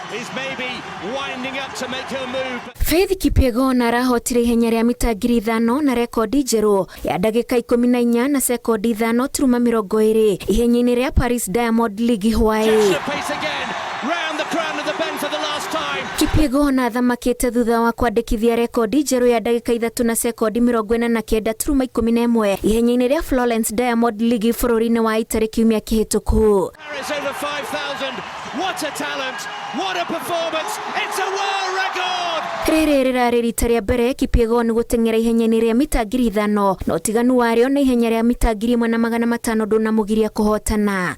Is maybe winding up to make her move. Faith Kipyegon arahotire ihenya rĩa mita 5,000 na rekondi njerũ ya ndagĩka 14 na sekondi 5.20 ihenya-inĩ rĩa Paris Diamond League hwaĩ. The pace again, round the crown of the bend for the last time. Kipyegon athamakĩte thutha wa kwandĩkithia rekondi njerũ ya ndagĩka 3 na sekondi 49.11 ihenya-inĩ rĩa Florence Diamond League bũrũri-inĩ wa Italy kiumia kĩhĩtũku. Paris over 5,000. What a talent! What a performance! It's a world record! Rĩrĩ rĩrarĩ rita rĩa mbere Kipyegon gũteng'era ihenya-inĩ rĩa mita 5,000 na ũtiganu warĩo na ihenya rĩa mita 1,500 ndũnamũgiria kũhotana.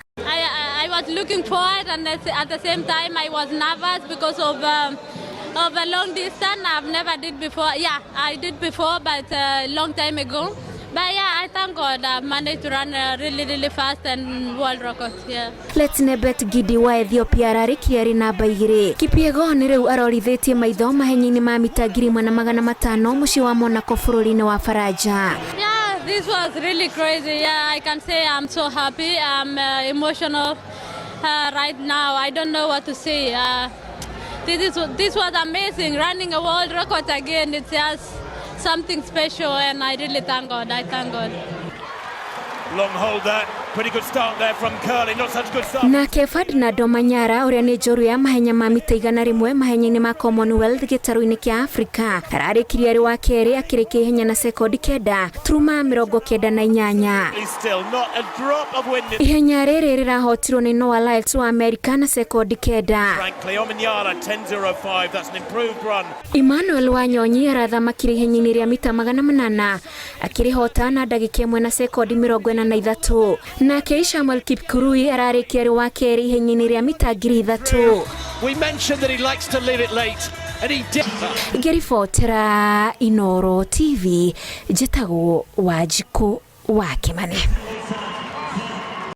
I was looking forward, and at the same time I was nervous because of a long distance I've never did before. Yeah, I did before, but long time ago. But yeah, I thank God I managed to run really, really fast and world record. Yeah. Letesenbet Gidey wa Ethiopia ararĩkirie arĩ namba 2. Kipyegon rĩu arorithĩtie maitho mahenya-inĩ ma mita 1,500 mũciĩ wa Monaco bũrũri-inĩ wa Faranja. Yeah, this was really crazy. Yeah, I can say I'm so happy. I'm emotional right now. I don't know what to say. This was amazing. Running a world record again. It's just something special, and I really thank God. I thank God. Long hold that. Pretty good start there from Kerley. Not such a good start. Nake Ferdinand Omanyala ũrĩa nĩ njorua ya mahenya ma mita 100 mahenya-inĩ ma Commonwealth gĩtarũ-inĩ kĩa Afrika ararĩkirie arĩ wa kerĩ akĩrĩkia ihenya na sekondi 9.98. He's still not a drop of wind. Ihenya rĩrĩ rĩrahotirwo nĩ Noah Lyles wa Amerika na sekondi 9. Frankly, Omanyala 10.05. That's an improved run. Emmanuel Wanyonyi arathamakire ihenya-inĩ rĩa mita 800 akĩrĩhota na ndagĩka 1 na sekondi 43. Nake Samuel Kipkurui ararĩkia arĩ wa kerĩ ihenya-inĩ rĩa mita 3,000. We mentioned that he likes to live it late, and he did. Ngĩribotera Inoro TV, njĩtagwo Wanjikũ wa Kĩmani.